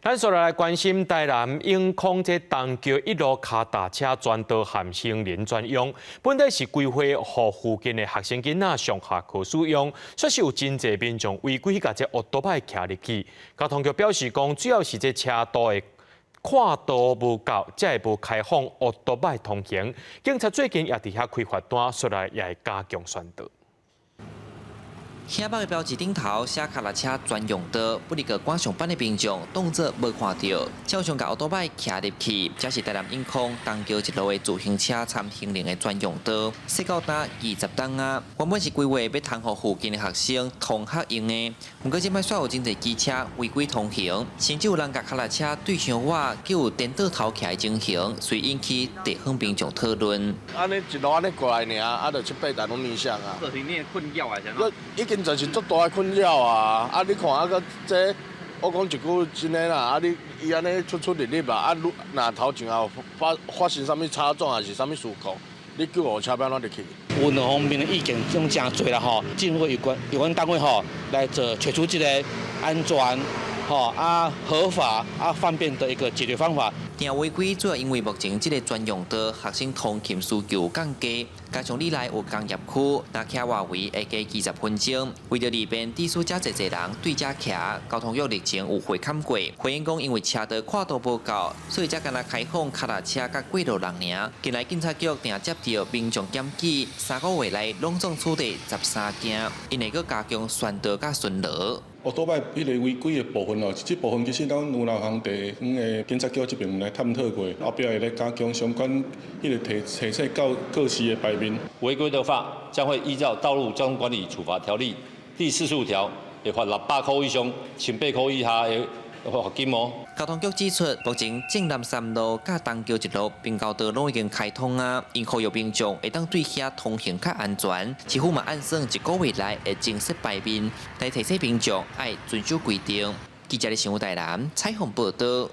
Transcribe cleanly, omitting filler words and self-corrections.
咱紲來關心台南永康這東橋一路跤踏車專道和行人專用，本來是規劃予附近的學生囡仔上下課使用，卻是有真濟民眾違規共這烏多擺騎入去。交通局表示講，主要是這車道的闊度無夠，才會無開放烏多擺通行。警察最近也佇遐開罰單，紲來也會加強宣導。遐北的標誌頂頭寫跤踏車專用道，不過趕上班的民眾當作無看著，照常共烏多擺騎入去。這是台南永康東橋一路的自行車摻行人的專用道，設到今20冬啊。原本是規劃欲通予附近的學生同學用的，毋過這擺煞有真濟機車違規通行，甚至有人共跤踏車對傷倚，閣有顛倒頭騎的情形，遂引起地方民眾討論。按呢一路按呢過來爾，啊，就七八台攏影響啊。造成你的困擾啊，是已經造成足大的困擾啊！啊，你看啊，閣這，我講一句真的啦，啊，你伊按呢出出入入啊，啊，愈若頭前後發生啥物擦撞，還是啥物事故，你救護車欲按怎入去？有兩方面的意見，攏誠濟啦吼。政府有關單位吼來做提出這個安全、吼啊合法啊方便的一個解決方法。定違規主要因為目前這個專用道學生通勤需求降低，加上里內有工業區，若騎外圍會加20分鐘。為著利便致使遮濟濟人對遮騎，交通局日前有會勘過，回應講因為車道闊度無夠，所以才干焦開放跤踏車佮過路人爾。近來警察局定接著民眾檢舉，3個月內攏總處理13件，𪜶會閣加強宣導佮巡邏。烏多擺彼個違規的部分哦，這部分其實咱有南方地方的警察局這邊有來探討過，後壁會來加強相關彼個提醒到各時的牌面。違規的話，將會依照《道路交通管理處罰條例》第45條，會罰600塊以上1800塊以下的罰金哦。交通局指出，目前正南三路佮東橋一路平交道攏已經開通啊，𪜶呼籲民眾會當對遐通行較安全。市府嘛按算一個月內會增設牌面，來提醒民眾愛遵守規定。記者的新聞台南採訪報導。